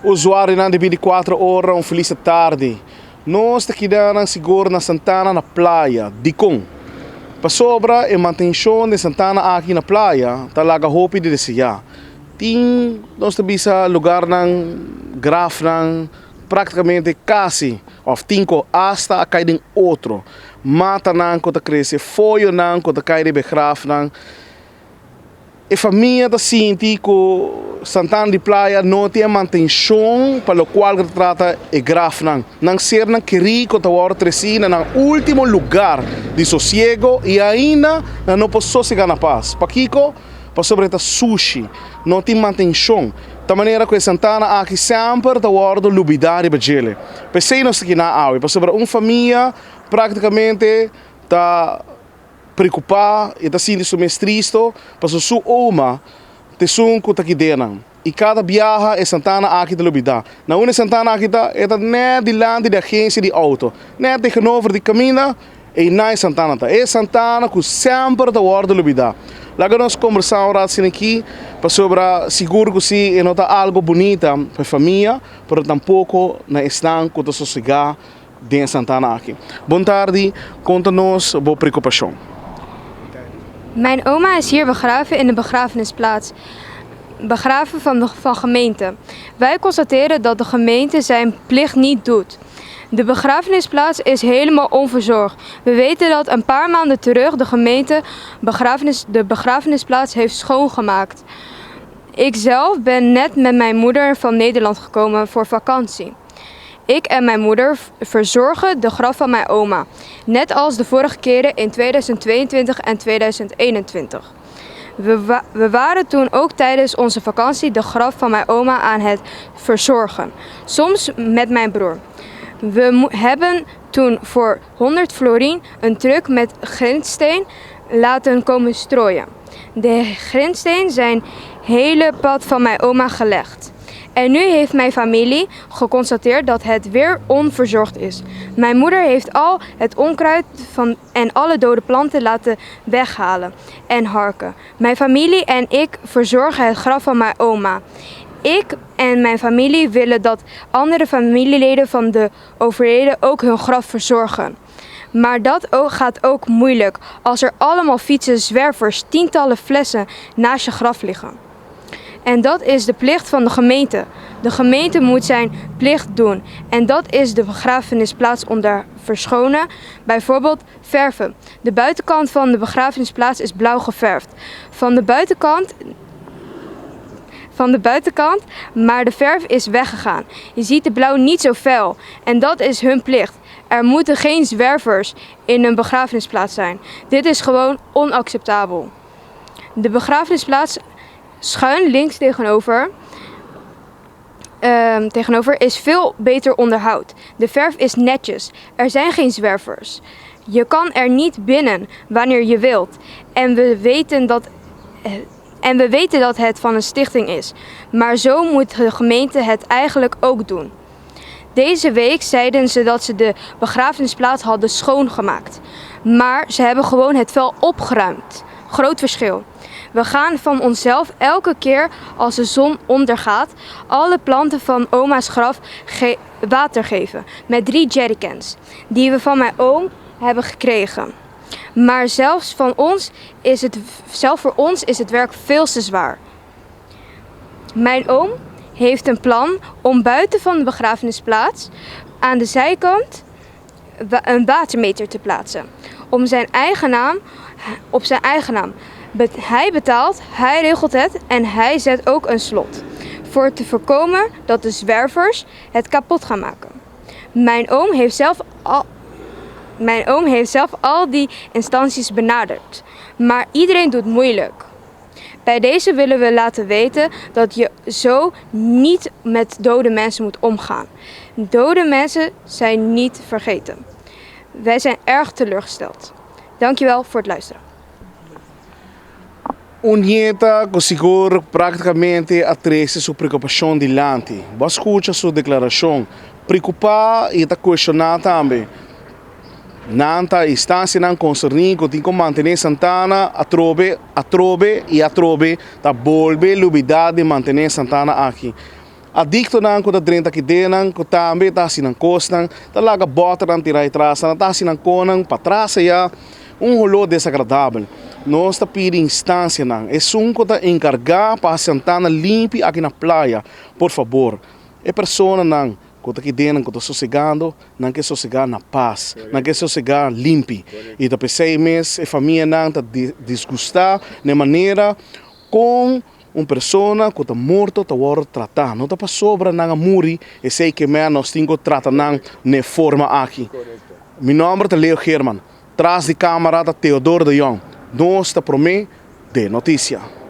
Usuarionan di 24 Ora, un felis tardi. Nos ta keda nan sigur na Santana na Playa. Dikon? Pasobra e mantenshon di Santana aki na Playa ta laga hopi di deseá. Tin, nos ta bisa, lugarnan, grafnan, praktikamente kasi òf tin ku asta a kai den otro. Matanan ku ta krese, foyonan ku ta kai riba e grafnan. E famia ta sinti ku Santana di Playa no tin e mantenshon pa lokual ku ta trata e grafnan. Nan sernan kerí ku ta wòrdu tresí na nan último lugar di sosiego i ainda nan no por sosegá na pas. Pakiko? Pasobra e ta sushi, no tin mantenshon. Ta manera ku e santana aki semper ta wòrdu lubidá riba djele. P'esei nos ta kiná awe, pasobra un famia práktikamente ta preokupá i ta sinti su mes tristo pasobra su oma ta esun ku ta kid'é nan. I kada biaha e santana aki ta lubidá. Na unda e santana aki ta? E ta nèt dilanti di agensia di outo, nèt tegenover di kaminda einan e santana ta. E santana ku semper ta wòrdu lubidá. Laga nos kombersá un rat asina aki pasobra sigur ku si e no ta algu bunita pa e famia, pero tampoko na esnan ku ta sosegá den e santana aki. Bon tardi, konta nos bo preokupashon. Mijn oma is hier begraven in de begrafenisplaats. Begraven van de van gemeente. Wij constateren dat de gemeente zijn plicht niet doet. De begrafenisplaats is helemaal onverzorgd. We weten dat een paar maanden terug de gemeente begrafenis, de begrafenisplaats heeft schoongemaakt. Ik zelf ben net met mijn moeder van Nederland gekomen voor vakantie. Ik en mijn moeder verzorgen de graf van mijn oma, net als de vorige keren in 2022 en 2021. We, wa we waren toen ook tijdens onze vakantie de graf van mijn oma aan het verzorgen, soms met mijn broer. We hebben toen voor 100 florin een truck met grindsteen laten komen strooien. De grindsteen zijn hele pad van mijn oma gelegd. En nu heeft mijn familie geconstateerd dat het weer onverzorgd is. Mijn moeder heeft al het onkruid van en alle dode planten laten weghalen en harken. Mijn familie en ik verzorgen het graf van mijn oma. Ik en mijn familie willen dat andere familieleden van de overleden ook hun graf verzorgen. Maar dat gaat ook moeilijk als er allemaal fietsen, zwervers, tientallen flessen naast je graf liggen. En dat is de plicht van de gemeente. De gemeente moet zijn plicht doen. En dat is de begrafenisplaats onder verschonen, bijvoorbeeld verven. De buitenkant van de begrafenisplaats is blauw geverfd. Van de buitenkant van de buitenkant, maar de verf is weggegaan. Je ziet de blauw niet zo fel en dat is hun plicht. Er moeten geen zwervers in een begrafenisplaats zijn. Dit is gewoon onacceptabel. De begrafenisplaats schuin links tegenover, tegenover is veel beter onderhoud. De verf is netjes. Er zijn geen zwervers. Je kan er niet binnen wanneer je wilt. En we weten dat, eh, en we weten dat het van een stichting is. Maar zo moet de gemeente het eigenlijk ook doen. Deze week zeiden ze dat ze de begrafenisplaats hadden schoongemaakt. Maar ze hebben gewoon het vuil opgeruimd. Groot verschil. We gaan van onszelf elke keer als de zon ondergaat alle planten van oma's graf ge water geven. Met drie jerrycans die we van mijn oom hebben gekregen. Maar zelfs, van ons is het, zelf voor ons is het werk veel te zwaar. Mijn oom heeft een plan om buiten van de begrafenisplaats aan de zijkant een watermeter te plaatsen. Om zijn eigen naam, op zijn eigen naam. Hij betaalt, hij regelt het en hij zet ook een slot. Voor te voorkomen dat de zwervers het kapot gaan maken. Mijn oom heeft zelf al, mijn oom heeft zelf al die instanties benaderd. Maar iedereen doet moeilijk. Bij deze willen we laten weten dat je zo niet met dode mensen moet omgaan. Dode mensen zijn niet vergeten. Wij zijn erg teleurgesteld. Dankjewel voor het luisteren. Un nieta ku sigur praktikamente a trese su preokupashon dilanti. Bo a skucha su deklarashon. Preokupá i e ta kuestioná tambe. Nan ta instansianan konserní ku tin ku mantené Santana atrobe, atrobe i atrobe ta bolbe lubidá di mantené Santana aki. Adiktonan ku ta drenta kidenan ku tambe ta hasi nan kosnan, ta laga bòternan tira e tras, nan ta hasi nan konan patras ayá, un holó desagradabel. Nos ta pidi instansianan, esun ku ta enkargá pa hasi Santana limpi aki na playa, por fabor, e personanan ku ta kidenan ku ta sosegando, nan ke sosegá na pas, nan ke sosegá limpi. I ta p'esei mes e famianan ta disgustá na e manera kon Un persona ku ta morto ta wòrdu tratá. No ta pasobra nan a muri, esei ke mea nos tin ku trata nan n'e forma aki. Mi nòmber ta Leo Geerman. Tras di kámara ta Theodor de Jong. Nos ta promé den notisia.